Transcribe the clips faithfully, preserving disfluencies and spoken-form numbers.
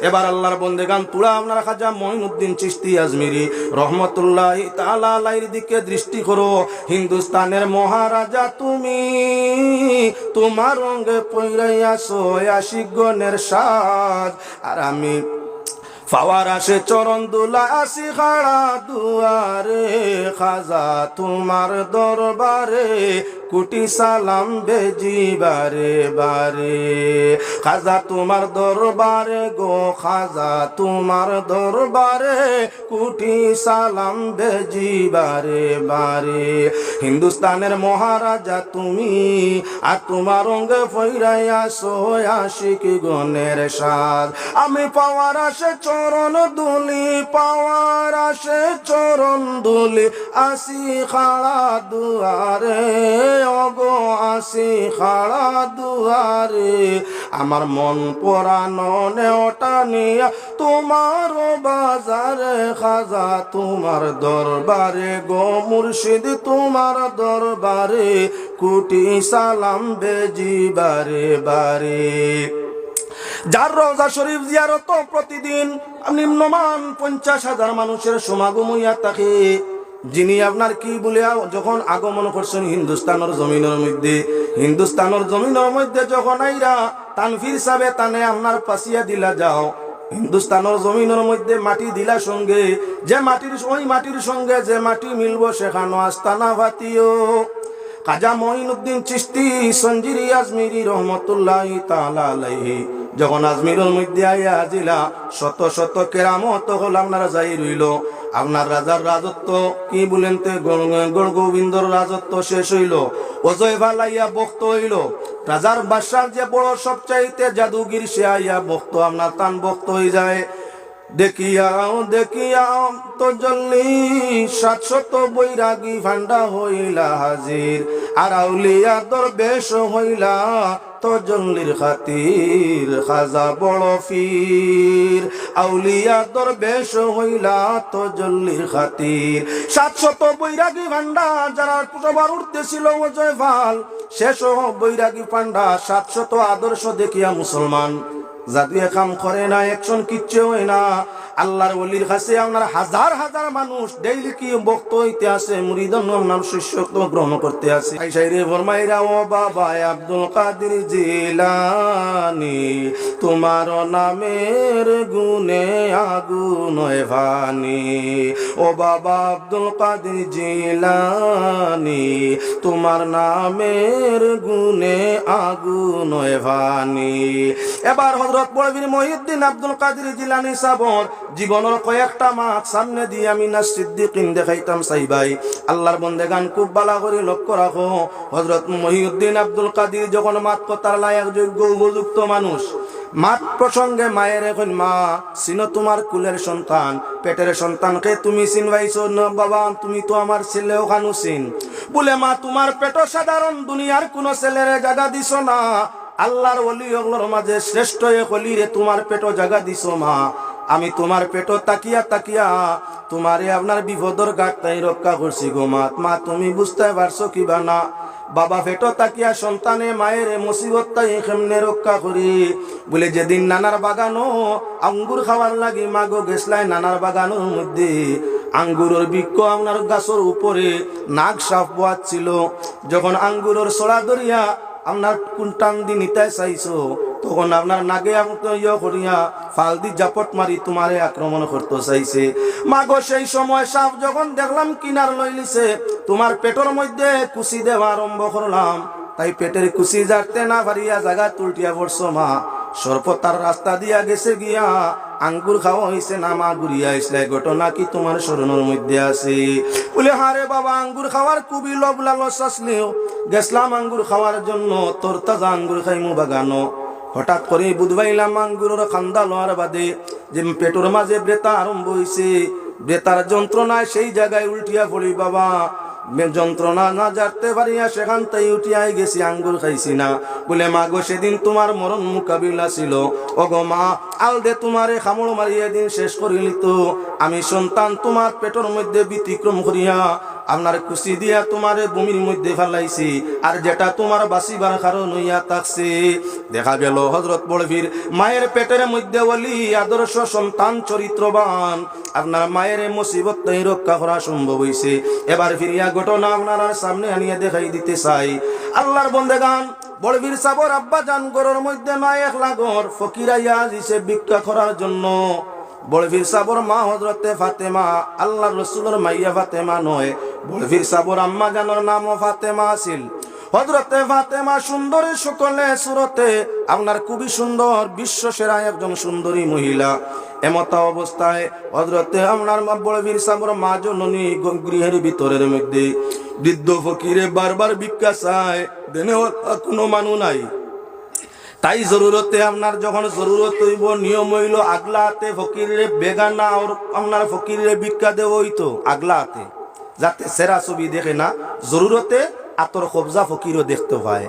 এবার আল্লাহর বন্দেগান, তুরা আপনার খাজা মঈনুদ্দিন চিশতি আজমিরি রহমতুল্লাহি তাআলা আলাইহির দিকে দৃষ্টি করো। হিন্দুস্তানের মহারাজা তুমি, তোমার রঙে পইরাই আছো আশিকগণের সাজ। আর আমি পাওয়ার আসে চরণ দুলা আছি খাড়া দুয়ারে, খাজা তোমার দরবারে কুটি সালাম বেজি বারে বারে। খাজা তোমার দরবারে গো, খাজা তোমার দরবারে কুটি সালাম বেজি বারে বারে। হিন্দুস্তানের মহারাজা তুমি, আর তোমার রঙে পইরাই আছো আশিকগণের সাজ। আমি পাওয়ার আসে চরণ দুলি, পাওয়ার আসে চরণ দুলি, আছি খাড়া দুয়ারে, ওগো আছি খাড়া দুয়ারে। আমার মন পরাণ নেওটা নিয়া তোমার বাজারে, খাজা তোমার দরবারে গো মুর্শিদ তোমার দরবারে কুটি সালাম বেজি বারে বারে। যার রওজা শরীফ জিয়ারত প্রতিদিন নিম্নমান পঞ্চাশ হাজার মানুষের সমাগম হইয়া থাকে, যিনি আপনার কি বলিয়া যখন আগমন করছেন হিন্দুস্তানের জমিনের মধ্যে, হিন্দুস্তানের জমিনের মধ্যে যখন আইরা তানভীর সাবে তানে আপনার পাশিয়া দিলা যাও, হিন্দুস্তানের জমিনের মধ্যে মাটি দিলা সঙ্গে, যে মাটির, ওই মাটির সঙ্গে যে মাটি মিলবো সেখানো আস্তানা ফাতিও। খাজা মঈনুদ্দিন চিশতি সঞ্জিরি আজমিরি রহমতুল্লাহি তাআলা আলাইহি যখন আজমিরর মধ্যে আইয়া হাজিলা, শত শত কেরামত হল আপনার জাহির হইল। আপনার রাজার রাজত্ব কি বলেন তে গৌর-, গৌর গোবিন্দর রাজত্ব শেষ হইল। অজয় ফালাইয়া ভক্ত হইল। রাজার বাদশার যে বড় সবচাইতে জাদুগির সে আইয়া ভক্ত, আপনার তান ভক্ত হয়ে যায়। দেখিয়াও দেখিয়াও তজল্লি, সাতশত বৈরাগী ভান্ডা হইলা হাজির। আর আউলিয়া দরবেশ হইলা তজল্লির খাতির, খাজা বড় পীর। আউলিয়া দরবেশ হইলা তজল্লির খাতির। সাতশত বৈরাগী ভান্ডা যারা সবার ঊর্ধ্বে ছিল অজয় ফাল, সে সহ বৈরাগী পান্ডা সাতশত আদর্শ দেখিয়া মুসলমান। জাদুয়ে কাম করে না, একশন কিচ্ছু হয় না। আল্লাহর ওলির কাছে আপনার হাজার হাজার মানুষ ডেইলি কি ভক্ত হইতে আছে, মুরিদ আপনার শিষ্যত্ব গ্রহণ করতে আছে। আইসাইরে ফরমাইরা, ও বাবা আব্দুল কাদির জিলানি, তোমার নামের গুণে আগুন হয় ফানি। ও বাবা আব্দুল কাদির জিলানি, তোমার নামের গুণে আগুন হয় ফানি। এবার হযরত বড় পীর মহিউদ্দিন আব্দুল কাদির জিলানি সাবর জীবনর কয়েকটা মাত সামনে দিয়া আমি না সিদ্দিকিন দেখাইতাম চাই ভাই। আল্লাহর বন্দেগান খুব ভালা করি লক্ষ্য রাখো। হযরত মহিউদ্দিন আব্দুল কাদির যখন মাত কথার লায়ক যোগ্য উপযুক্ত মানুষ, মাত প্রসঙ্গে মায়েরে কইন, মা, চিনো তোমার কুলের সন্তান, পেটের সন্তানকে তুমি চিনবাইছো না বাবা, তুমি তো আমার ছেলে অখানউ চিন। বলে, মা, তোমার পেটো সাধারণ দুনিয়ার কোনো ছেলেরে জাগা দিছো না, আল্লাহর ওলি অকলর মাঝে শ্রেষ্ঠ এক ওলিরে তোমার পেটো জাগা দিছো মা। আমি তোমার পেটো তাকিয়া তাকিয়া তোমারে আপনার বিপদর ঘাট তাই রক্ষা করছি গো মা। মা, তুমি বুঝতে পারছো কিবা না? বাবা পেটো তাকিয়া সন্তানে মায়েরে মুসিবত তাই কেমনে রক্ষা করি? বলে, যেদিন নানার বাগানো আঙ্গুর খাওয়ার লাগি মাগো গেছলায় নানার বাগানোর মধ্যে, আঙ্গুরর বৃক্ষ আপনার গাছর উপরে নাগ সাপ বওয়াত ছিল। যখন আঙ্গুরর ছড়া ধরিয়া আপনার কোন টান দি নিতায় চাইছো, তখন আপনার নাগে আপনার ইয়ে করিয়া ফাল দি জাপট মারি তোমারে আক্রমণ করতে চাইছে। মাগো, সেই সময় সাপ যখন দেখলাম কিনার লইলিছে, তোমার পেটর মধ্যে কুচি দেওয়া আরম্ভ করলাম। তাই পেটের কুচি জারতে না পারিয়া জাগাত উল্টিয়া পড়ছো মা। সর্প তার রাস্তা দিয়া গেছে গিয়া, আঙ্গুর খাওয়া হইছে না মা, ঘুরিয়া আইছলায়, ঘটনা কি তোমার স্মরণর মধ্যে আছে? বলে, হ্যাঁ রে বাবা, আঙ্গুর খাওয়ার খুবই লোভ লালস আসলেও গেছলাম আঙ্গুর খাওয়ার জন্য, তরতাজা আঙ্গুর খাইমু বাগানো। হঠাৎ করে বুধবাইলাম আঙ্গুরর কান্দা লওয়ার বাদে যে পেটর মাঝে ব্যথা আরম্ভ হইছে, ব্যথার যন্ত্রণায় সেই জাগায় উল্টিয়া পড়ি বাবা। মে-, যন্ত্রণা না জারতে পারিয়া সেখান তাই উঠিয়া গেছি, আঙ্গুর খাইছি না। বলে, মাগো, সেদিন তোমার মরণ মোকাবিলা ছিল। ওগো মা, আলদে তোমারে কামড় মারিয়া দিন শেষ করিলিতো। আমি সন্তান তোমার পেটর মধ্যে ব্যতিক্রম করিয়া আপনার কুচি দিয়া তুমারে ভূমির মধ্যে ফালাইছি, আর যেটা তুমার বাঁচিবার কারণ অইয়া থাকছে। দেখা গেল হযরত বড় পীর মায়ের পেটের মধ্যে ওলি আদর্শ সন্তান চরিত্রবান, আপনার মায়ের মুসিবত থাকি রক্ষা করা সম্ভব অইছে। এবার ফিরিয়া ঘটনা আপনারার সামনে আনিয়া দেখাই দিতে চাই। আল্লাহর বন্দেগান, বড় পীর সাবর আব্বা জান ঘরর মধ্যে নাই, একলা ঘর, ফকির আইয়া দিছে ভিক্ষা করার জন্য। বড় পীর সাবর মা হযরতে ফাতেমা, আল্লাহর রসুলর মাইয়া ফাতেমা নয়, বড় পীর সাবর আম্মা জানর নামও ফাতেমা আছিল। হযরতে ফাতেমা সুন্দরী সকলে সুরতে, আপনার খুবই সুন্দর, বিশ্ব সেরা একজন সুন্দরী মহিলা। এমতা অবস্থায় হযরতে আপনার মা, বড় পীর সাবর মা জননী গ-, গৃহের ভিতরের মধ্যে বৃদ্ধ ফকিরে বারবার ভিক্ষা চায়, দেনে ওলা কোনো মানু নাই। তাই জরুরতে আপনার যখন জরুরত অইবো, নিয়ম অইলো আগলা আতে ফকিররে বেগানা আর আপনার ফকিররে ভিক্ষা দেওয়া অইতো আগলা আতে, যাতে সেরা ছবি দেখে না, জরুরতে আতর কবজা ফকিরও দেখতে পায়।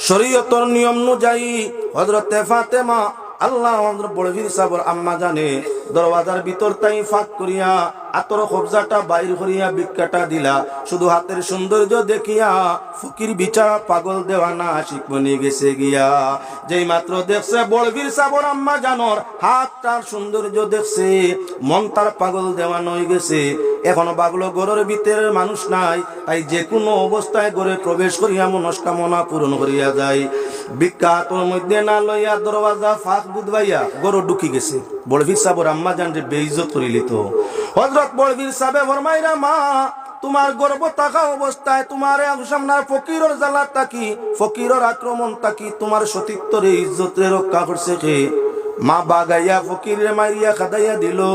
শরীয়তর নিয়ম অনুযায়ী হযরতে ফাতেমা, আল্লাহ হযরত বড় পীর সাবর আম্মা জানে দরওয়াজার ভিতর থাকি ফাঁক করিয়া আতর কবজাটা বাইর করিয়া ভিক্ষাটা দিলা। শুধু হাতের সৌন্দর্য দেখিয়া ফকির বেচারা পাগল দেওয়ানা আশিক বনি গেছে গিয়া। যেই মাত্র দেখছে বড় পীর সাবর আম্মা জানর হাতটার সৌন্দর্য দেখছে, মন তার পাগল দেওয়ানা অই গেছে। এখন ভাবলো ঘরর ভিতরে মানুষ নাই, তাই যে কোনো অবস্থায় ঘরে প্রবেশ করিয়া মনস্কামনা পূরণ করিয়া যাই। ভিক্ষা আতর মধ্যে না লইয়া দরওয়াজা ফাঁক বুদবাইয়া ঘরো ঢুকি গেছে। বড় পীর সাবর আম্মা জানরে বেইজ্জত করিলিতো। হযরত বড় পীর সাবে ফরমাইরা, মা, তুমার গর্ভ থাকা অবস্থায় তুমারে আপনার ফকিরর জ্বালা থাকি, ফকিরর আক্রমণ থাকি তুমার সতীত্বরে ইজ্জতরে রক্ষা করছে কে? মা বাগাইয়া ফকিররে মারিয়া কাদাইয়া দিলো।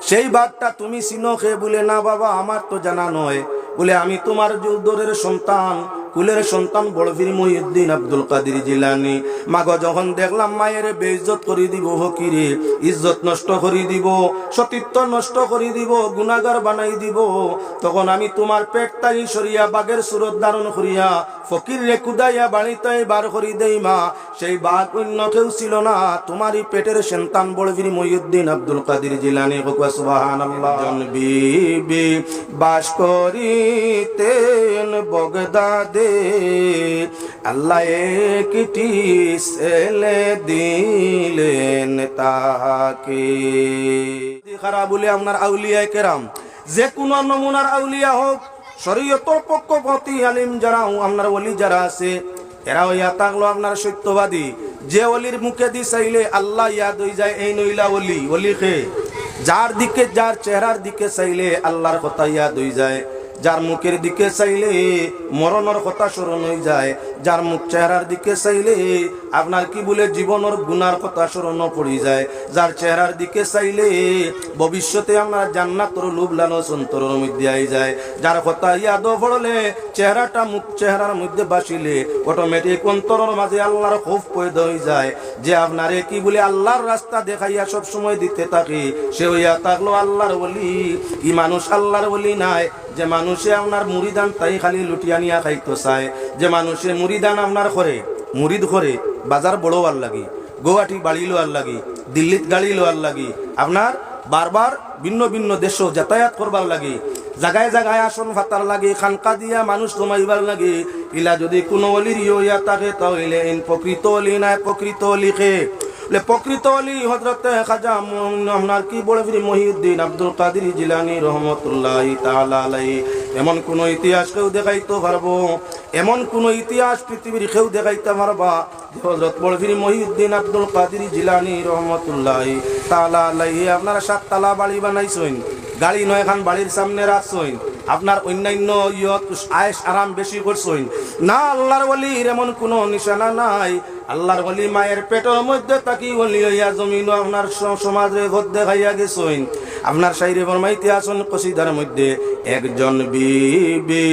সেই বাঘটা তুমি চিনো কে? বুলে, না বাবা, আমার তো জানা নয়। বুলে, আমি তুমার যে উদরের সন্তান, কুলের সন্তান বড় পীর মহিউদ্দিন আব্দুল কাদির জিলানী। মাগো, যখন দেখলাম মায়েরে বেইজ্জত করি দিবো ফকিরে, ইজ্জত নষ্ট করি দিবো, সতীত্ব নষ্ট করি দিবো, গুনাগার বানাই দিবো, তখন আমি তুমার পেট থাকি সরিয়া বাঘের সুরত ধারণ করিয়া ফকিররে কুদাইয়া বাড়িত বার করি দেই মা। সেই বাঘ অইন্য কেউ ছিল না, তুমারই পেটের সন্তান বড় পীর মহিউদ্দিন আব্দুল কাদির জিলানী। কউক্কা সুবহানাল্লাহ। একজন বিবি বাস করিতেন বগদাদে, আল্লাহ একটি ছেলে দিলেন তাহাকে। খারা বুলে আপনার আউলিয়ায়ে কেরাম, যে কোনো নমুনার আউলিয়া হোক, শরীয়তর পক্ষপাতী আলিম যারা, আপনার ওলি যারা আছে, এরা অইয়া থাকলো আপনার সত্যবাদী। যে ওলির মুখেদি চাইলে আল্লাহ ইয়াদ অই যায়, এইন অইলা ওলি। ওলি কে? যার দিকে, যার চেহারার দিকে চাইলে আল্লাহর কথা ইয়াদ অই যায়, যার মুখের দিকে চাইলে মরণর কথা স্মরণ অই যায়, যার মুখ চেহারার দিকে চাইলে আপনার কি বুলে জীবনর গুনার কথা স্মরণ পড়ি যায়, যার চেহারার দিকে চাইলে ভবিষ্যতে আপনার জান্নাতর লোভ লালস অন্তরর মধ্যে আই যায়, যার কথা ইয়াদ পড়লে চেহারাটা মুখ চেহারার মধ্যে বাসিলে অটোমেটিক অন্তরর মাঝে আল্লাহর খৌফ পয়দা অই যায়। যে আপনারে কি বুলে আল্লাহর রাস্তা দেখাইয়া সব সময় দিতে থাকে, সে অইয়া থাকলো আল্লাহর ওলি। ই মানুষ আল্লাহর ওলি নায়, যে মানুষে আপনার মুরিদান তাই খালি লুটিয়া নিয়া খাইতো চায়, যে মানুষে মুরিদান আপনার করে, মুরিদ করে, বাজার বড় অওয়ার লাগি, গুয়াহাটি বাড়ি লওয়ার লাগি, দিল্লিত গাড়ি লওয়ার লাগি, আপনার বারবার ভিন্ন ভিন্ন দেশো যাতায়াত করবার লাগি, জাগায় জাগায় আসন পাতার লাগি, খানকা দিয়া মানুষ জমাইবার লাগি, ইলা যদি কোনো ওলির ইয়ে অইয়া থাকে, তাইলে ইন প্রকৃত ওলি নায়। প্রকৃত ওলি কে? বুলে, প্রকৃত ওলি হযরতে খাজা ম-, আপনার কি বড় পীর মহিউদ্দিন আব্দুল কাদির জিলানী রহমতুল্লাহি তাআলা আলাইহি। এমন কোনো ইতিহাস কেউ দেখাইতো পারবো? এমন কোনো ইতিহাস পৃথিবীর কেউ দেখাইতা পারবা যে হযরত বড় পীর মহিউদ্দিন আব্দুল কাদির জিলানী রহমতুল্লাহি তাআলা আলাইহি আপনার সাততলা বাড়ি বানাইছইন, গাড়ি নয়খান বাড়ির সামনে রাখছইন, আপনার অন্যান্য ইয়ত আয়েশ আরাম বেশি করছইন? না, আল্লাহর ওলির এমন কোনো নিশানা নাই। আল্লাহর ওলি মায়ের পেটর মধ্যে থাকি ওলি অইয়া জমিনো আপনার স-, সমাজরে পথ দেখাইয়া গেছইন। আপনার শাইরে ফরমাইতে আছইন কসিদার মধ্যে, একজন বিবি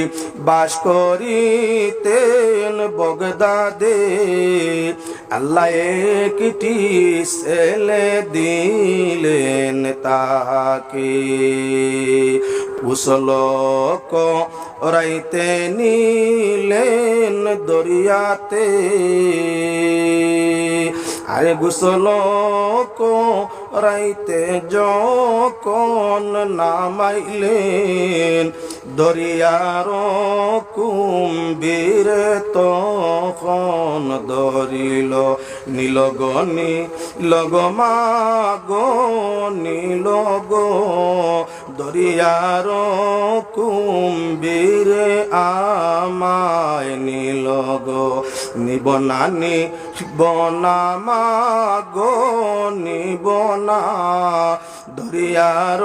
বাস করিতেন বগদাদে, আল্লাহ একটি ছেলে দিলেন তাহাকে। গোসল করাইতে নিলেন দরিয়াতে, আরে গোসল করাইতে যখন নামাইলেন, দরিয়ার কুম্ভীর তখন ধরিল, নিল গো, নিল গো মা গো, নিল গো। দরিয়ার কুম্ভীর আমায় নিল গো, নিব না, নিব না মা গো, নিব না। দরিয়ার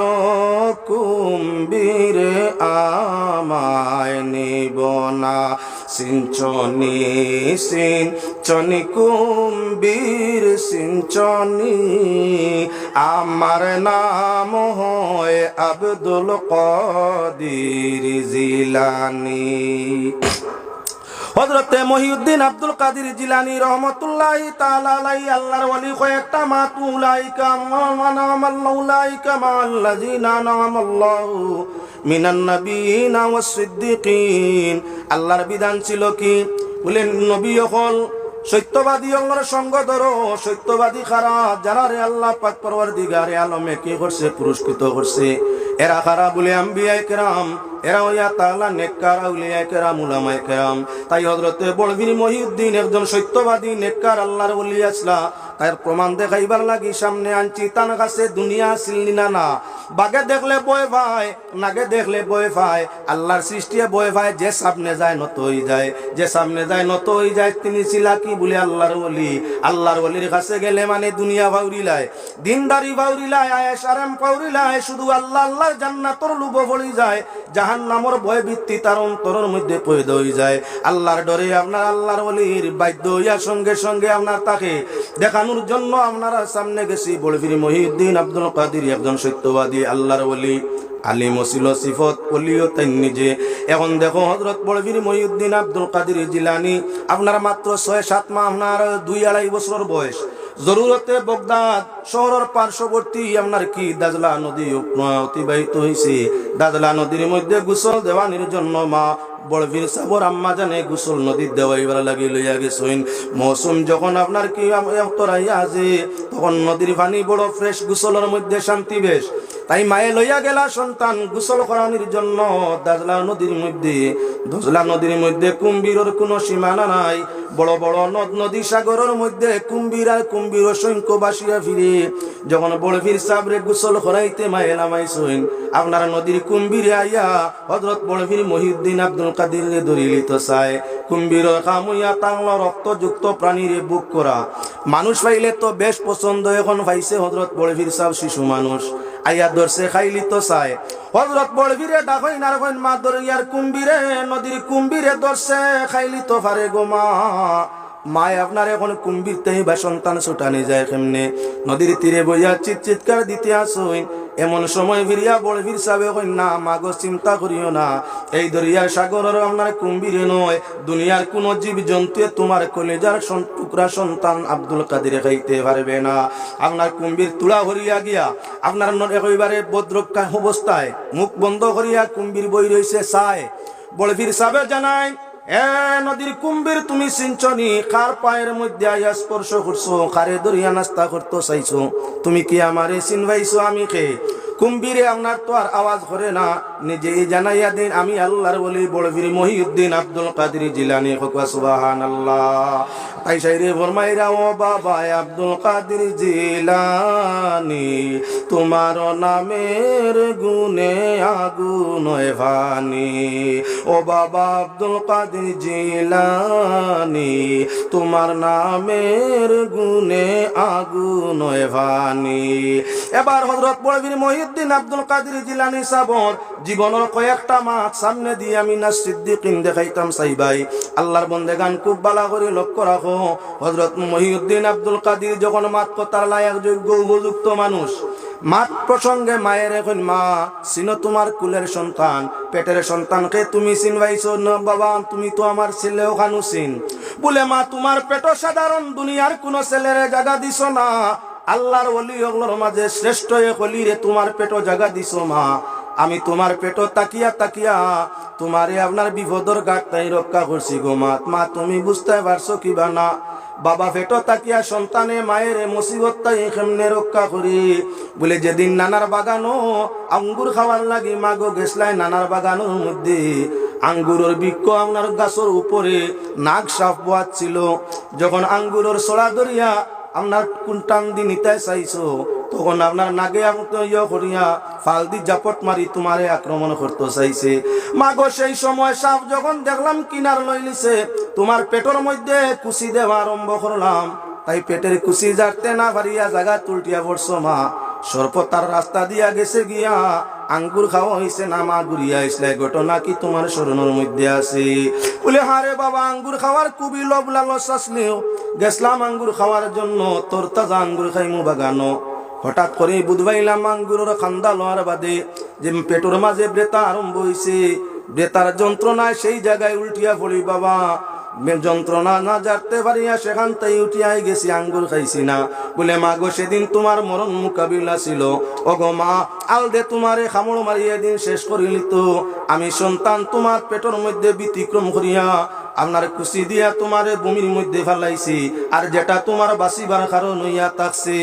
কুম্ভীর আমায় নিব না। সিঞ্চনি, সিঞ্চনি, কুম্ভীর সিঞ্চনি, আমার নাম হয় আব্দুল কাদির জিলানি। হযরতে মহিউদ্দিন আব্দুল কাদির জিলানী রহমতুল্লাহি তাআলা আলাইহি, আল্লাহর ওলি, কয়েকটা মাত, উলাইকা মা-, মা-, আনআমাল্লাহু, উলাইকা মাআল্লাযিনা আনআমাল্লাহু মিনান নাবিয়িনা ওয়াস সিদ্দিকিন। আল্লাহর বিধান ছিল কি? বলে, নবী অকল, সত্যবাদী অকলর সঙ্গ ধরো। সত্যবাদী কারা? যারারে আল্লাহ পাক পরওয়ারদিগারে আলমে কি করছে? পুরস্কৃত করছে। এরা কারা? বলে, আম্বিয়ায়ে কেরাম। এরা অইয়া তাআলা নেককার, আউলিয়ায়ে কেরাম, উলামায়ে কেরাম। তাই হযরতে বড় পীর মহিউদ্দিন একজন সত্যবাদী নেককার আল্লাহর ওলি আছলা। তার প্রমাণ দেখাইবার লাগি সামনে আনছি। তান কাছে দুনিয়া আছিল নি না? না। বাঘে দেখলে ভয় পায়, নাগে দেখলে ভয় পায়, আল্লাহর সৃষ্টিয়ে ভয় পায়, যে সামনে যায় নত অই যায়, যে সামনে যায় নত অই যায়। তিনি ছিলা কি? বলে আল্লাহর ওলি। আল্লাহর ওলির কাছে গেলে মানে দুনিয়া ফাউরিলায়, দিনদারি ফাউরিলায়, আয়েশ আরাম ফাউরিলায়, শুধু আল্লাহ, আল্লাহর জান্নাতর লোভ পড়ি যায়, জাহান্নামর ভয় ভীতি তার অন্তরর মধ্যে পয়দা অই যায়। আল্লাহর ডরে আপনার আল্লাহর ওলির বাধ্য অইয়া সঙ্গে সঙ্গে আপনার তাকে দেখানোর জন্য আপনার সামনে গেছি। বড় পীর মহিউদ্দিন আব্দুল কাদির একজন সত্যবাদী আল্লাহর ওলি, আলিম ছিল সিফত, ওলিও তাই নিজে। এখন দেখো হযরত বড় পীর মহিউদ্দিন আব্দুল কাদির জিলানী, আপনার মাত্র ছয় সাত মাস, আপনার দুই আড়াই বছর বয়স। জরুরতে বগদাদ শহরর পার্শ্ববর্তী আপনার কি দাজলা নদী অতিবাহিত হইছে। দাজলা নদীর মধ্যে গোসল দেওয়ানির জন্য মা বড় পীর সাবর আম্মা জানে গোসল নদীত দেওয়াইবার লাগি লইয়া গেছইন। মৌসুম যখন আপনার কি আম-, এ উত্তর আইয়া আছে, তখন নদীর পানি বড় fresh, গোসলর মধ্যে শান্তি বেশ। তাই মায়ে লইয়া গেলা সন্তান গোসল করানির জন্য দাজলা নদীর মধ্যে। দাজলা নদীর মধ্যে কুম্ভীরর কোনো সীমানা নাই। বড় বড় নদ নদী সাগরর মধ্যে কুম্ভীর আর কুম্ভীর অসংখ্য ভাসিয়া ফিরে। যখন বড় পীর সাবরে গোসল করাইতে মায়ে লামাইছইন, আপনার নদীর কুম্ভীরে আইয়া হযরত বড় পীর মহিউদ্দিন আব্দুল কাদিররে ধরিলিতো চায়। কুম্ভীরর কাম অইয়া থাকলো রক্তযুক্ত প্রাণীরে ভোগ করা। মানুষ পাইলে তো বেশ পছন্দ, এখন পাইছে হযরত বড় পীর সাব শিশু মানুষ, আইয়া ধরছে, খাইলিতো চায়। হযরত বড় পীরে ডাকইন আর কইন, মা, দরিয়ার কুম্ভীরে, নদীর কুম্ভীরে ধরছে, খাইলিতো পারে গো মা। মায় আপনার এখন কুম্ভীর তাই বা সন্তান ছুটানি যায় কেমনে? নদীর তীরে বইয়া চিৎ চিৎকার দিতে আছইন। এমন সময় ফিরিয়া বড় পীর সাবে কইন, না মা গো, চিন্তা করিও না, এই দরিয়ার সাগরর আপনার কুম্ভীরে নয়, দুনিয়ার কোনো জীব জন্তুয়ে তোমার কলিজার সন-, টুকরা সন্তান আব্দুল কাদিরে খাইতে পারবে না। আপনার কুম্ভীর তুলা হরিয়া গিয়া আপনার ন-, একেবারে বদরক্ষা অবস্থায় মুখ বন্ধ করিয়া কুম্ভীর বই রইছে চায়। বড় পীর সাবে জানাইন, এ নদীর কুম্ভীর, তুমি চিনছো নি? কার পায়ের মধ্যে আইয়া স্পর্শ করছো, কারে ধরিয়া নাস্তা করতো চাইছো? তুমি কি আমারে চিনবাইছো আমি কে? কুম্ভীরে আপনার তো আর আওয়াজ করে না, নিজেই জানাইয়া দিন, আমি আল্লাহর ওলি বড় পীর মহিউদ্দিন আব্দুল কাদির জিলানী। কউক্কা সুবহানাল্লাহ। তাই শাইরে ফরমাইরা, ও বাবা আব্দুল কাদির জিলানী, তোমার নামের গুণে আগুন হয় পানি। ও বাবা আব্দুল কাদির জিলানী, তোমার নামের গুণে আগুন হয় পানি। এবার হযরত বড় পীর মহিউদ্দিন আব্দুল কাদির জিলানী সাবর জীবনর কয়েকটা মাত সামনে দিয়া আমি না সিদ্দিকিন দেখাইতাম চাইবাই। আল্লাহর বন্দেগান, খুব ভালা করি লক্ষ্য রাখো, হযরত মহিউদ্দিন আব্দুল কাদির যখন মাত কথার লায়ক যোগ্য উপযুক্ত মানুষ, মাত প্রসঙ্গে মায়েরে কইন, মা, চিনো তোমার কুলের সন্তান, পেটের সন্তানকে তুমি চিনবাইছো না বাবা? তুমি তো আমার ছেলে অখানউ চিন। বলে, মা, তোমার পেটো সাধারণ দুনিয়ার কোনো ছেলেরে জাগা দিছো না, আল্লাহর ওলি অকলর মাঝে শ্রেষ্ঠ এক ওলিরে তোমার পেটো জাগা দিছো মা। আমি তোমার পেটো তাকিয়া তাকিয়া তোমারে আপনার বিপদর ঘাট তাই রক্ষা করছি গো মা। মা, তুমি বুঝতে পারছো কিবা না? বাবা পেটো থাকিয়া সন্তানে মায়েরে মুসিবত তাই কেমনে রক্ষা করি? বুলে, যেদিন নানার বাগানো আঙ্গুর খাওয়ার লাগি মাগো গেছলায় নানার বাগানর মধ্যে, আঙ্গুরর বৃক্ষ আপনার গাছর উপরে নাগ সাপ বওয়াচ্ছিল। যখন আঙ্গুরর ছড়া ধরিয়া আপনার কুন টান দি নিতায় চাইছো, তখন আপনার নাগে আঙুল ইয়ে করিয়া ফাল দি জাপট মারি তুমারে আক্রমণ করতো চাইছে। মাগো, সেই সময় সাপ যখন দেখলাম কিনার লইলিছে, তুমার পেটর মধ্যে কুচি দেওয়া আরম্ভ করলাম, তাই পেটের কুচি জারতে না পারিয়া জাগাত উল্টিয়া পড়ছো মা। সর্প তার রাস্তা দিয়া গেছে গিয়া, আঙ্গুর খাওয়া হইছে না মা, ঘুরিয়া আইছলায়, ঘটনা কি তুমার স্মরণর মধ্যে আছে? বুলে, হ্যাঁ রে বাবা, আঙ্গুর খাওয়ার খুবই লোভ লালস আছিল, গেছলাম আঙ্গুর খাওয়ার জন্য, তরতাজা আঙ্গুর খাইমু বাগানো। হঠাৎ করি বুঝ পাইলাম আঙ্গুরর কান্দা লওয়ার বাদে যে পেটর মাঝে ব্যথা আরম্ভ হইছে, ব্যথার যন্ত্রণায় সেই জাগায় উল্টিয়া পড়ি বাবা। মে-, যন্ত্রণা না জারতে পারিয়া সেখান তাই উঠিয়াই গেছি, আঙ্গুর খাইছি না। বুলে, মাগো, সেদিন তুমার মরণ মোকাবিলা ছিল। ওগো মা, আলদে তুমারে কামড় মারিয়া এদিন শেষ করিলিতো। আমি সন্তান তুমার পেটর মধ্যে ব্যতিক্রম করিয়া আপনার কুচি দিয়া তুমারে ভূমির মধ্যে ফালাইছি, আর যেটা তুমার বাঁচিবার কারণ হইয়া থাকছে।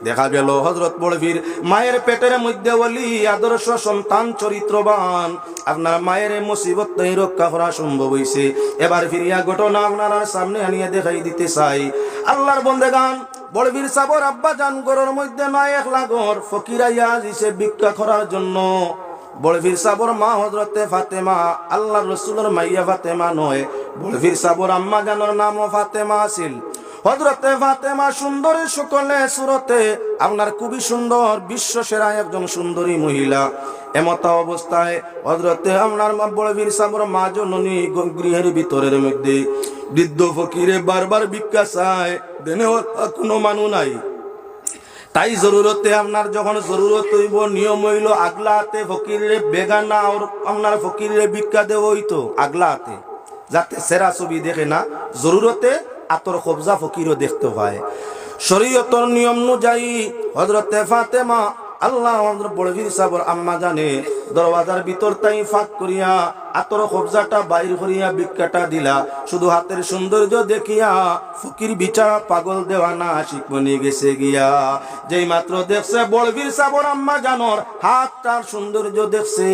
দেখা গেল হযরত বড়পীর মায়ের পেটের মধ্যে ওলি আদর্শ সন্তান চরিত্রবান, আপনার মায়ের মুসিবত তাই রক্ষা করা সম্ভব হইছে। এবার ফিরিয়া ঘটনা আপনারার সামনে আনিয়া দেখাই দিতে চাই। আল্লাহর বন্দেগান, বড়পীর সাবর আব্বা জান ঘরর মধ্যে নাই, একলা ঘর, ফকির আইয়া আজিছে ভিক্ষা করার জন্য। বড়পীর সাবর মা হযরতে ফাতেমা, আল্লাহর রসুলর মাইয়া ফাতেমা নয়, বড়পীর সাবর আম্মা জানর নামও ফাতেমা আছিল। হযরতে ফাতেমা সুন্দরী সুকলে সুরতে, আপনার খুবই সুন্দর, বিশ্ব সেরা একজন সুন্দরী মহিলা। এমতা অবস্থায় হযরতে আপনার মা, বড়পীর সাবর মা জননী গ-, গৃহের ভিতরের মধ্যে বৃদ্ধ ফকিরে বারবার ভিক্ষা চায়, দেনে ওর কোনো মানু নাই। তাই জরুরতে আপনার যখন জরুরত হইব, নিয়ম হইল আগলা হাতে ফকিররে বেগানা ওর আপনার ফকিররে ভিক্ষা দেওয়া হইতো আগলা হাতে, যাতে সেরা ছবি দেখে না, জরুরতে আতর কবজা ফকিরও দেখতে পায়। শরীয়তর নিয়ম অনুযায়ী হযরতে ফাতেমা, আল্লাহ হযরত বড় পীর সাবর আম্মা জানে, দরওয়াজার ভিতর তাই ফাঁক করিয়া আতর কবজাটা বাইর করিয়া ভিক্ষাটা দিলা। শুধু হাতের সৌন্দর্য দেখিয়া ফকির বিচারা পাগল দেওয়ানা আশিক বনি গেছে গিয়া। যেই মাত্র দেখছে বড় পীর সাবর আম্মা জানর হাতটার সৌন্দর্য দেখছে,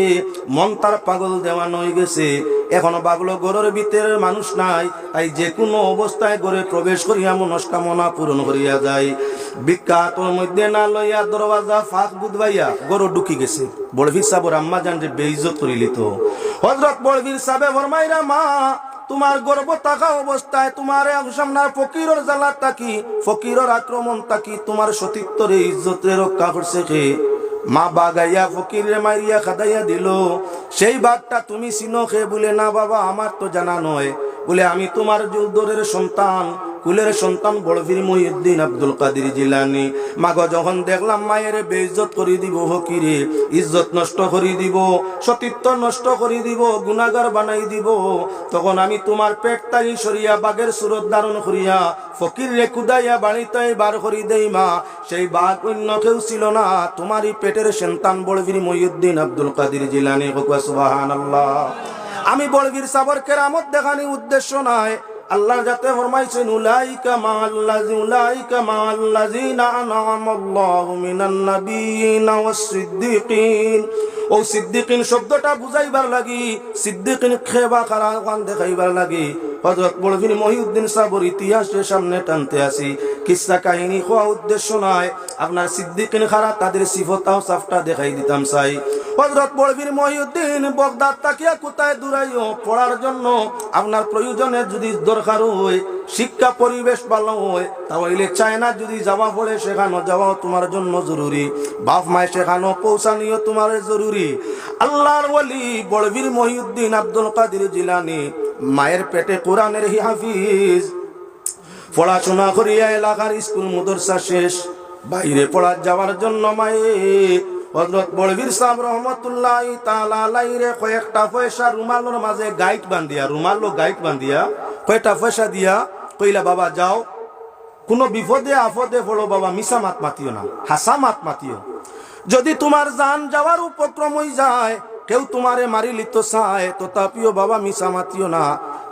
মন তার পাগল দেওয়ানা হই গেছে। এখন ভাবলো ঘরর ভিতরে মানুষ নাই, তাই যে কোনো অবস্থায় ঘরে প্রবেশ করিয়া মনস্কামনা পূরণ করিয়া যায়। ভিক্ষা হাতর মধ্যে না লইয়া দরওয়াজা ফাঁক বুদবাইয়া ঘরো ঢুকি গেছে। বড় পীর সাবর আম্মা জানরে বেইজ্জত করিলিতো। হযরত বড় পীর সাবে ফরমাইরা, মা, তোমার গর্ভ থাকা অবস্থায় তোমারে আপনার ফকিরর জ্বালা থাকি, ফকিরর আক্রমণ থাকি তোমার সতীত্বরে ইজ্জতরে রক্ষা করছে কে? মা বাগাইয়া ফকিররে মারিয়া খাদাইয়া দিল, সেই বাঘটা তুমি চিনো কে? বুলে, না বাবা, আমার তো জানা নয়। বুলে, আমি তোমার জুলদরের সন্তান, কুলের সন্তান বড় পীর মহিউদ্দিন আব্দুল কাদির জিলানী। মাগো, যখন দেখলাম মায়েরে বেইজ্জত করি দিব ফকিরে, ইজ্জত নষ্ট করি দিব, সতীত্ব নষ্ট করি দিব, গুনাগার বানাই দিব, তখন আমি তোমার পেট তাই সরিয়া বাঘের সুরত ধারণ করিয়া ফকিররে কুদাইয়া বাড়িতে বার করি দেই মা। সেই বাঘ অন্য কেউ ছিল না, তোমারই পেটের সন্তান বড় পীর মহিউদ্দিন আব্দুল কাদির জিলানী। কউক্কা সুবহানাল্লাহ। আমি বড় পীর সাবর কেরামত দেখানি উদ্দেশ্য নাই। আল্লাহর জাতে ফরমাইছেন, উলাইকা মাআল্লাযি-, উলাইকা মাআল্লাযিনা আনআমাল্লাহু মিনান নাবিয়্যিনা ওয়াস সিদ্দিকিন। ও সিদ্দিকিন শব্দটা বুঝাইবার লাগি, সিদ্দিকিন খেবা খারা ওখান দেখাইবার লাগি হযরত বড় পীর মহিউদ্দিন সাবর ইতিহাসের সামনে টানতে আসি। কিসসা কাহিনী কওয়া উদ্দেশ্য নাই, আপনার সিদ্দিকিন খারা তাদের সিফত আওসাফটা দেখাই দিতাম চাই। হযরত বড় পীর মহিউদ্দিন বগদাদ তাকিয়া কোথায় দূরাইও পড়ার জন্য আপনার প্রয়োজনে যদি দরকার হয়, শিক্ষা পরিবেশ ভালো হয়, তাহলে চায়না যদি যাওয়া পড়ে, সেখানে যাওয়াও তোমার জন্য জরুরি। বাপ মায় সেখানেও পৌঁছানিও তোমার জরুরি। আল্লাহর ওলি বড় পীর মহিউদ্দিন আব্দুল কাদির জিলানী মায়ের পেটে কোরআনের হাফিজ, পড়াশোনা করিয়া এলাকার স্কুল মাদ্রাসা শেষ, বাইরে পড়া যাওয়ার জন্য মায়ে হযরত বড় পীর সাব রহমতুল্লাহি তাআলা আলাইহিরে কয়েকটা পয়সা রুমালর মাঝে গাইট বান্ধিয়া, রুমালো গাইট বান্ধিয়া কয়টা পয়সা দিয়া কইলা, বাবা যাও, কোনো বিপদে আপদে পড়ো বাবা, মিছা মাত মাতিও না, হাছা মাত মাতিও। যদি তোমার জান যাওয়ার উপক্রম হই যায়, কেউ তোমারে মারিলিতো চায়, তথাপিও বাবা মিছা মাতিও না।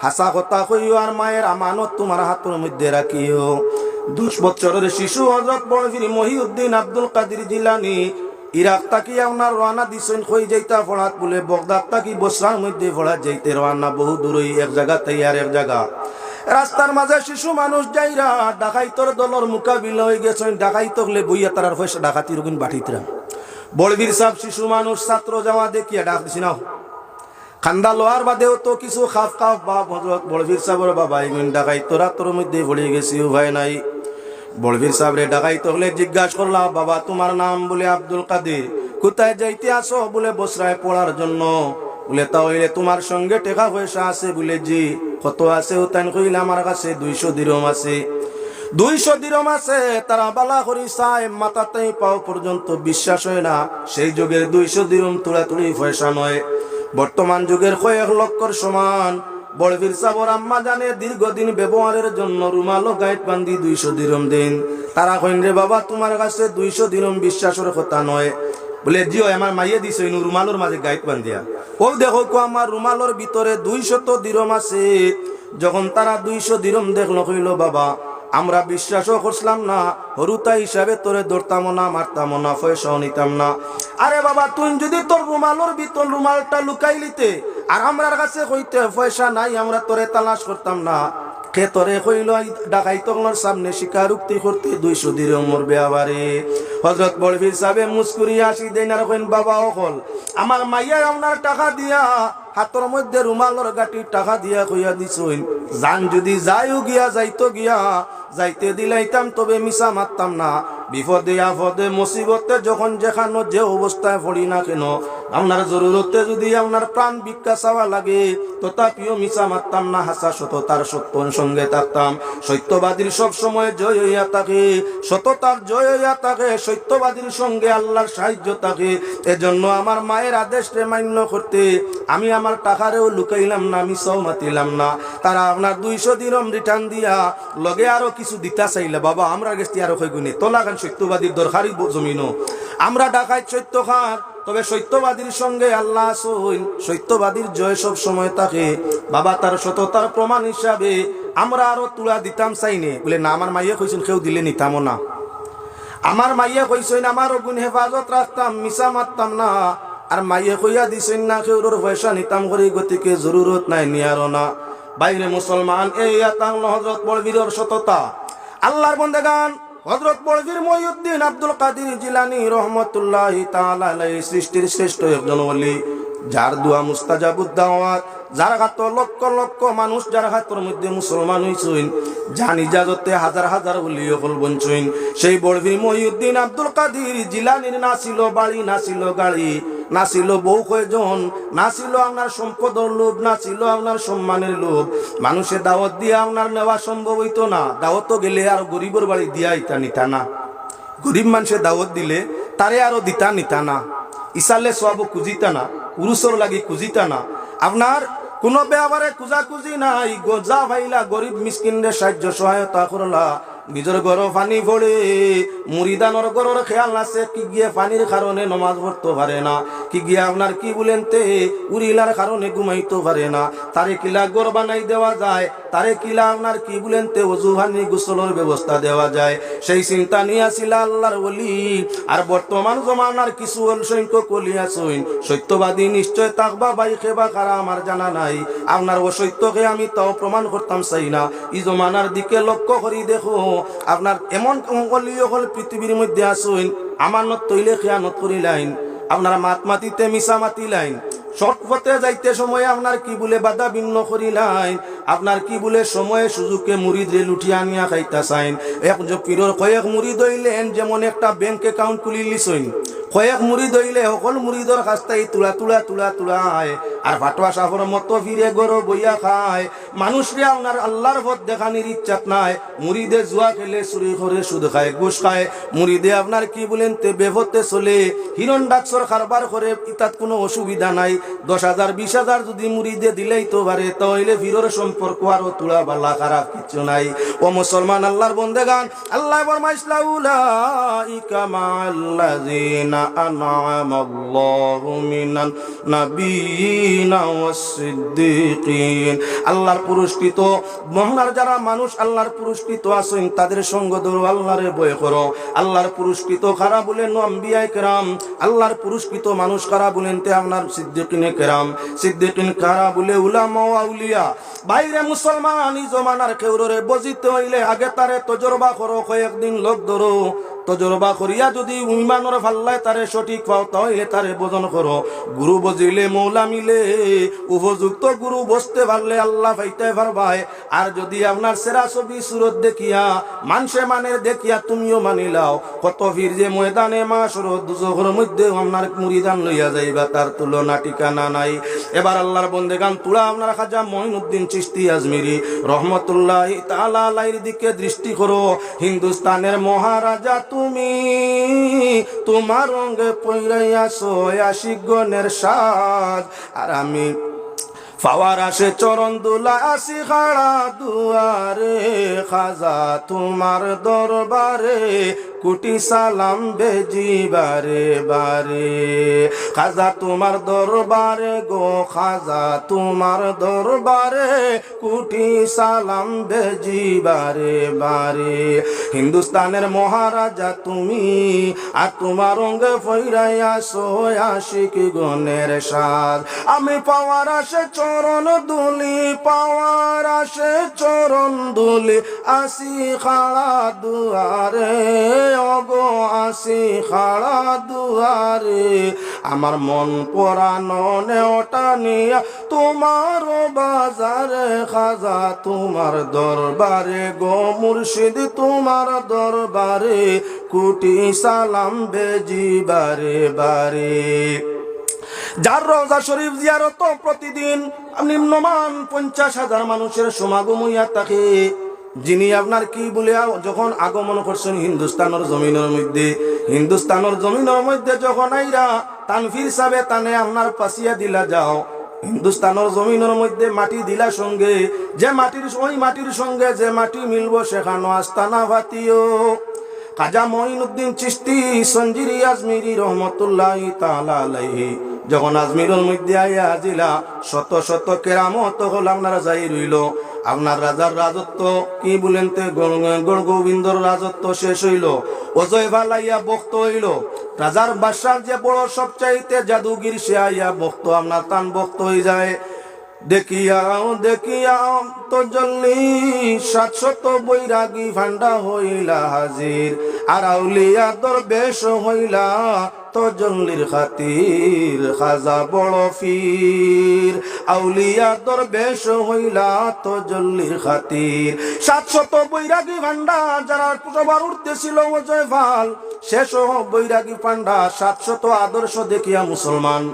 হাছা কথা কইও আর মায়ের আমানত তুমার হাতর মধ্যে রাখিও। দশ বছরর শিশু হযরত বড় পীর মহিউদ্দিন আব্দুল কাদির জিলানী ইরাক থাকি আপনার রওয়ানা দিছইন। কই যাইতা পড়াত? বুলে বগদাদ থাকি বসরার মধ্যে পড়াত যাইতে রওয়ানা। বহু দূরই এক জাগা থাকি আর এক জাগা। রাস্তার মাঝে শিশু মানুষ যাইরা ডাকাইতর দলর মোকাবিলা অইগেছইন। ডাকাইত অকলে বইয়া তারার পয়সা ডাকাতির গুন বাটিতরা। বড় পীর সাব শিশু মানুষ ছাত্র যাওয়া দেখিয়া ডাক দিছইন, আও। কান্দা লওয়ার বাদেও তো কিছু খাফ খাফ ভাব। হযরত বড় পীর সাবর বাবা ইগুন ডাকাইতর আতর মধ্যে পড়ি গেছি, উপায় নাই। বড় পীর সাবরে ডাকাইত অকলে জিজ্ঞাসা করলা, "বাবা, তুমার নাম?" বুলে, "আব্দুল কাদির।" "কুথায় যাইতে আছো?" বুলে, "বসরায় পড়ার জন্য।" বুলে, "তা অইলে তুমার সঙ্গে টেকা পয়সা আছে?" বুলে, "জি।" "কত আছে?" অউ তাইন কইলা, "আমার কাছে দুইশো দিরম আছে।" দুইশো দিরম আছে, তারা বালা করি চায়, মাথা থাকি পাও পর্যন্ত বিশ্বাস অয় না। সেই যুগের দুইশো দিরম তুড়াতুড়ি পয়সা নয়, বর্তমান যুগের কয়েক লক্ষর সমান। বড় পীর সাবর আম্মা জানে দীর্ঘদিন ব্যবহারের জন্য রুমালো গাইট বান্ধি দুইশো দিরম দেইন। তারা কইন, "রে বাবা, তুমার কাছে দুইশো দিরম বিশ্বাসর কথা নয়।" বুলে, "জি অয়, আমার মাইয়ে দিছইন রুমালর মাঝে গাইট বান্ধিয়া। অউ দেখউক্কা, আমার রুমালর ভিতরে দুইশত দিরম আছে।" যখন তারা দুইশো দিরম দেখলো, কইলো, "বাবা, আমরা বিশ্বাসও করছলাম না, হুরুতা হিসাবে তোরে ধরতামও না, মারতামও না, পয়সাও নিতাম না। আরে বাবা, তুই যদি তোর রুমালর ভিতর রুমালটা লুকাইলিতে, আর আমরার কাছে কইতে পয়সা নাই, আমরা তোরে তালাশ করতাম না।" কে তোরে কইলো এই ডাকাইত অকলর সামনে স্বীকারোক্তি করতে দুইশো দিরমর বেয়াবারে? হযরত বড় পীর সাবে মুস্কুরি হাসি দেইন আর কইন, "বাবা অকল, আমার মাইয়ায় আপনার টাকা দিয়া, হাতর মধ্যে রুমালর গাঁঠির টাকা দিয়া কইয়া দিছইন, জান যদি যাইও গিয়া, যাইতো গিয়া, যাইতে দিলাইতাম, তবে মিছা মাততাম না। বিপদে আপদে মুসিবতে যখন যেখানো যে অবস্থায় পড়ি না কেন, আপনার জরুরতে যদি আপনার প্রাণ ভিক্ষা চাওয়া লাগে, তথাপিও মিছা মাততাম না, হাছা সততার সত্য সঙ্গে থাকতাম।" সত্যবাদীর সব সময় জয় অইয়া থাকে, সততার জয় অইয়া থাকে, সত্যবাদীর সঙ্গে আল্লাহর সাহায্য থাকে। এজন্য আমার মায়ের আদেশরে মান্য করতে আমি আমার টাকারেও লুকাইলাম না, মিছাও মাতিলাম না। তারা আপনার দুইশো দিরম return দিয়া লগে আরো কিছু দিতা চাইলা, "বাবা, আমরার গেছ থাকি আরো কয় গুণে, তোলা খান সত্যবাদীর দরকারি ব-, জমিনো। আমরা ডাকাইত সত্য খান, তবে সত্যবাদীর সঙ্গে আল্লাহ আছইন, সত্যবাদীর জয় সব সময় থাকে। বাবা, তার সততার প্রমাণ হিসাবে আমরা আরো তুলা দিতাম চাইনে।" বুলে, "না, আমার মাইয়ে কইছইন কেউ দিলে নিতামও না। আমার মাইয়ে কইছইন আমার অগুন হেফাজত রাখতাম, মিছা মাততাম না। আর মাইয়ে কইয়া দিছইন না কেউরর পয়সা নিতাম করি, গতিকে জরুরত নাই, নিয়ারও না।" বাইরে মুসলমান, এই আতাংল হযরত বড় পীরর সততা। আল্লাহর বন্দেগান, হযরত বড় পীর মহিউদ্দিন আব্দুল কাদির জিলানী রহমতুল্লাহি তাআলা আলাইহি সৃষ্টির শ্রেষ্ঠ একজন ওলি, যার দোয়া মুস্তাজাবুদ দাওয়াত, যার হাতো লক্ষ লক্ষ মানুষ, যার হাতর মধ্যে মুসলমান অইছইন, যান ইজাজতে হাজার হাজার ওলি অকল বনছইন। সেই বড় পীর মহিউদ্দিন আব্দুল কাদির জিলানীর না ছিল বাড়ি, না ছিল গাড়ি, না ছিল বউ কয়জন, না ছিল আপনার সম্পদর লোভ, না ছিল আপনার সম্মানের লোভ। মানুষে দাওয়াত দিয়া আপনার নেওয়া সম্ভব অইতো না, দাওয়াতো গেলে আর গরিবর বাড়ি দিয়া ইতা নিতা না। গরিব মানষে দাওয়াত দিলে তারে আরো দিতা নিতা না, ইসালে সওয়াবো খুজিতা না, উরুসর লাগি খুজিতা না। আপনার কোনো বেয়াবারে খুজাখুজি নাই, গ-, যা পাইলা গরিব মিসকিনরে সাহায্য সহায়তা করলা। নিজর ঘরো পানি পড়ে, মুরিদানর ঘরর খেয়াল আছে, কি গিয়ে পানির কারণে নমাজ পড়তো পারে না, কি গিয়ে আপনার কি বুলেনতে উরিলার কারণে ঘুমাইতো পারে না, তারে কিলা ঘর বানাই দেওয়া যায়, তারে কিলা আপনার কি বুলেনতে অজু পানি গোসলর ব্যবস্থা দেওয়া যায়, সেই চিন্তা নিয়া ছিলা আল্লাহর ওলি। আর বর্তমান জমানার কিছু অল সংখ্যক ওলি আছইন, সত্যবাদী নিশ্চয় থাকবা, ভাই কেবা কারা আমার জানা নাই। আপনার অসত্যকে আমি তাও প্রমাণ করতাম চাই না। ই জমানার দিকে লক্ষ্য করি দেখো, আপনার এমন ওলি অকল পৃথিবীর মধ্যে আছইন, আমানত তইলে খেয়ানত করিলাইন, আপনার মাত মাতিতে মিছা মাতিলাইন, সৎ পথে যাইতে সময় আপনার কি বুলে বাধা বিঘ্ন করিলাইন, আপনার কি বুলে সময়ে সুযোগে মুরিদরে লুটিয়া আনিয়া খাইতা চাইন। এক জ-, পীরর কয়েক মুরিদ অইলেন, যেমন একটা ব্যাংক অ্যাকাউন্ট খুলি লিছইন, কয়েক মুরিদ অইলে হকল মুরিদর কাছ থাকি তুলা তুলা তুলা তুলা আয়, আর ফাটুয়া সাফর মতো ফিরে ঘরো বইয়া খায়। মানুষরে আপনার আল্লাহর পথ দেখানির ইচ্ছাত নাই। মুরিদে জুয়া খেলে, চুরি করে, সুদ খায়, ঘুষ খায়। মুরিদে আপনার কি বুলেনতে বেপথে চলে, হিরণ ডাকসর কারবার করে, ইতাত কোনো অসুবিধা নাই। দশ হাজার, বিশ হাজার যদি মুরিদে দিলাইতো পারে, তাইলে পীরর সম্পর্ক আরো তুলা বালা, খারাপ কিচ্ছু নাই। ও মুসলমান, আল্লাহর বন্দেগান, আল্লায় ফরমাইছলা, "উলাইকা মাআল্লাযিনা أنعم الله من النبيين والصديقين। আল্লাহর পুরস্কৃত, মহনার যারা মানুষ আল্লাহর পুরস্কৃত আছইন, তাদের সঙ্গ ধরো, আল্লাহরে ভয় করো। আল্লাহর পুরস্কৃত কারা বলেন? আম্বিয়ায়ে কেরাম। আল্লাহর পুরস্কৃত মানুষ কারা বলেন? তে আপনার সিদ্দিকিনে কেরাম। সিদ্দিকিন কারা বলে? উলামা ও আউলিয়া। ভাইরে মুসলমান, ই জমানার কেউররে বুঝিতে অইলে আগে তারে তজরবা করো, কয়েকদিন লগ ধরো। তজরবা করিয়া যুদি ইমানর পাল্লায় তারে সঠিক পাও, তা অইলে তারে ভজন করো। গুরু বুঝিলে মৌলা মিলে, উপযুক্ত গুরু বুঝতে পারলে আল্লাহ পাইতে পারবায়। আর যুদি আপনার সেরা ছবি সুরত দেখিয়া, মানষে মানের দেখিয়া তুমিও মানিলাও, কত পীর যে ময়দানে মাশরো দুজখর মধ্যেও আপনার মুরিদান লইয়া যাইবা, তার তুলনা ঠিকানা নাই। এবার আল্লাহর বন্দেগান তুলা আপনার খাজা মঈনুদ্দিন চিশতি আজমিরি রহমতুল্লাহি তাআলা আলাইহির দিকে দৃষ্টি করো। হিন্দুস্তানের মহারাজা তুমি, তোমার অঙ্গে পইরাই আছো আশিকগণের সাজ। আর আমি পাওয়ার আসে চরণ দুলা, আসি খাড়া দুয়ারে, খাজা তোমার দরবারে কোটি সালাম বেজি বারে বারে। খাজা তোমার দরবারে গো, খাজা তোমার দরবারে কোটি সালাম বেজি বারে বারে। হিন্দুস্তানের মহারাজা তুমি, আর তোমার অঙ্গে পইরাই আছো আশিকগণের সাজ। আমি পাওয়ার আসে চরণ দুলি, পাওয়ার আসে চরণ দুলি, আসি খাড়া দুয়ারে, ওগো আসি খাড়া দুয়ারে। আমার মন পরানো নেওটা নিয়া তোমার বাজারে, খাজা তোমার দরবারে গো মুর্শিদ, তোমার দরবারে কোটি সালাম বেজি বারে বারে। যার রওজা শরীফ জিয়ারত প্রতিদিন নিম্নমান পঞ্চাশ হাজার মানুষের সমাগম অইয়া থাকে, যিনি আপনার কি বলে আ-, যখন আগমন করছইন হিন্দুস্তানর জমিনর মধ্যে, হিন্দুস্তানর জমিনর মধ্যে যখন আইরা, তান পীর সাবে তানে আপনার পাসিয়া দিলা যাও, হিন্দুস্তানর জমিনর মধ্যে মাটি দিলা সঙ্গে, যে মাটির, ওই মাটির সঙ্গে যে মাটি মিলবো সেখানো আস্তানা ফাতিও। খাজা মঈনুদ্দিন চিশতি সঞ্জিরি আজমিরি রহমতুল্লাহি তাআলা আলাইহি যখন আজমিরর মধ্যে আইয়া হাজিলা, শত শত কেরামত হল আপনার জাহির অইলো। আপনার রাজার রাজত্ব কি বলেন তে গৌর-, গৌর গোবিন্দর রাজত্ব শেষ অইলো। অজয় ফালাইয়া ভক্ত অইলো। রাজার বাদশার যে বড় সবচাইতে জাদুগির সে আইয়া ভক্ত, আপনার তান ভক্ত অই যায়। দেখিয়াও দেখিয়াও তজল্লি, সাতশত বৈরাগী ভান্ডা হইলা হাজির। আর আউলিয়া দরবেশ হইলা তজল্লির খাতির, খাজা বড় পীর। আউলিয়া দরবেশ হইলা তজল্লির খাতির। সাতশত বৈরাগী ভান্ডা যারা সবার উঠতেছিল অজয় ফাল, সে সহ বৈরাগী পান্ডা, সাতশত আদর্শ দেখিয়া মুসলমান।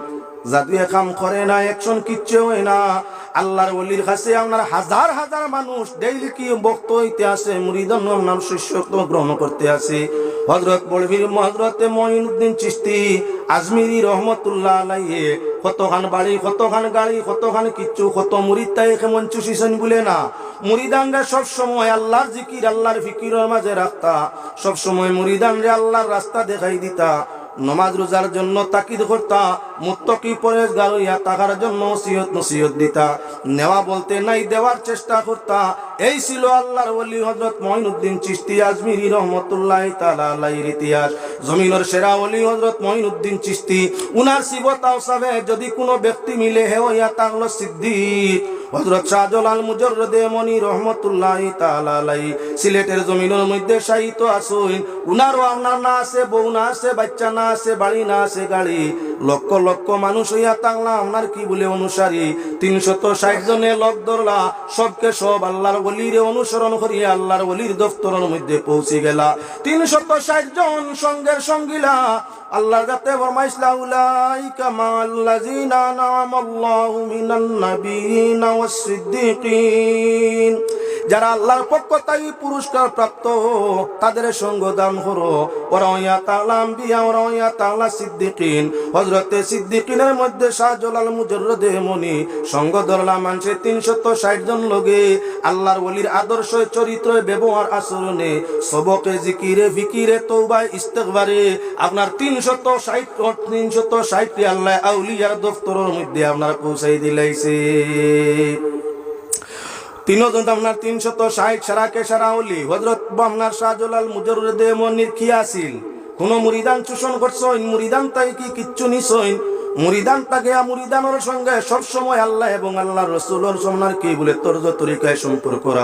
জাদুয়ে কাম করে না, action কিচ্ছু হয় না। আল্লাহর ওলির কাছে আপনার হাজার হাজার মানুষ daily কি ভক্ত হইতে আছে, মুরিদান আপনার শিষ্যত্ব গ্রহণ করতে আছে। হযরত বড় পীর হযরতে মঈনুদ্দিন চিশতি আজমিরি রহমতুল্লাহ আলাইহি কতখান বাড়ি, কতখান গাড়ি, কতখান কিচ্ছু, কত মুরিদ তাই কেমন চুষিছেন বলে না। মুরিদানরা সব সময় আল্লাহর জিকির, আল্লাহর ফিকিরর মাঝে রাখতা, সব সময় মুরিদানরে আল্লাহর রাস্তা দেখাই দিতা। নমাজ রোজার জন্য তাকিদ করতা, মুত্তাকি পরহেজগার হইয়া থাকার জন্য ওসিয়ত নসিহত দিতা। নেওয়া বলতে নাই, দেওয়ার চেষ্টা করতা। এই ছিল আল্লাহর ওলি হযরত মঈনুদ্দিন চিশতি আজমিরি রহমতুল্লাহি তাআলা আলাইহির ইতিহাস। জমিনর সেরা ওলি হযরত মঈনুদ্দিন চিশতি, উনার সিফত আওসাফে যদি কোনো ব্যক্তি মিলে, হে হইয়া থাকলো সিদ্দিক। হযরত শাহজালাল মুজাররদে মনি রহমতুল্লাহি তাআলা আলাইহি সিলেটের জমিনর মধ্যে শায়িত আছইন। উনারও আপনার না আছে, বউ না আছে, বাচ্চা না আছে, বাড়ি না আছে, গাড়ি। লক্ষ লক্ষ মানুষ হইয়া থাকলা আপনার কি বলে অনুসারী। তিনশত ষাট জনে লগ ধরলা, সবকে সব আল্লাহর ওলিরে অনুসরণ করিয়া আল্লাহর ওলির দফতরর মধ্যে পৌঁছি গেলা। তিনশত ষাট জন সঙ্গের সঙ্গিলা, আল্লাহর জাতে ফরমাইছলা, "উলাইকা মাআল্লাযীনা আনআমাল্লাহু মিনান নাবিয়্যিনা ওয়াস সিদ্দীকিন।" যারা আল্লাহর পক্ষ থাকি পুরস্কার প্রাপ্ত, তাদের সঙ্গ দান করো। ওরা হইয়া তাআলা আম্বিয়া, ওরা হইয়া তাআলা সিদ্দিকিন। হযরতে সিদ্দিকিনের মধ্যে শাহজালাল মুজাররদে মনি। সঙ্গ ধরলা মানষে তিনশত ষাইট জন লগে। আল্লাহর ওলির আদর্শ, চরিত্র, ব্যবহার, আচরণে, সবকে, জিকিরে, ফিকিরে, তওবায়, ইস্তেগফারে আপনার তিনশত ষাইট, তিনশত ষাইট রে আল্লাহ আউলিয়ার দফতরর মধ্যে আপনার পৌঁছাই দিলাইছে। তিনজন আপনার তিনশত ষাইট সারাকে সারা অলি, হযরত আপনার শাহজালাল মুজাররদে মনির কি আছিল? কুনু মুরিদান শোষণ করছইন? মুরিদান থাকি কি কিচ্ছু নিছইন? মুরিদান থাকিয়া মুরিদানর সঙ্গে সবসময় আল্লাহ এবং আল্লাহর রসুলর আপনার কি বলে তর্জ তরিকায় সম্পর্ক রাখ।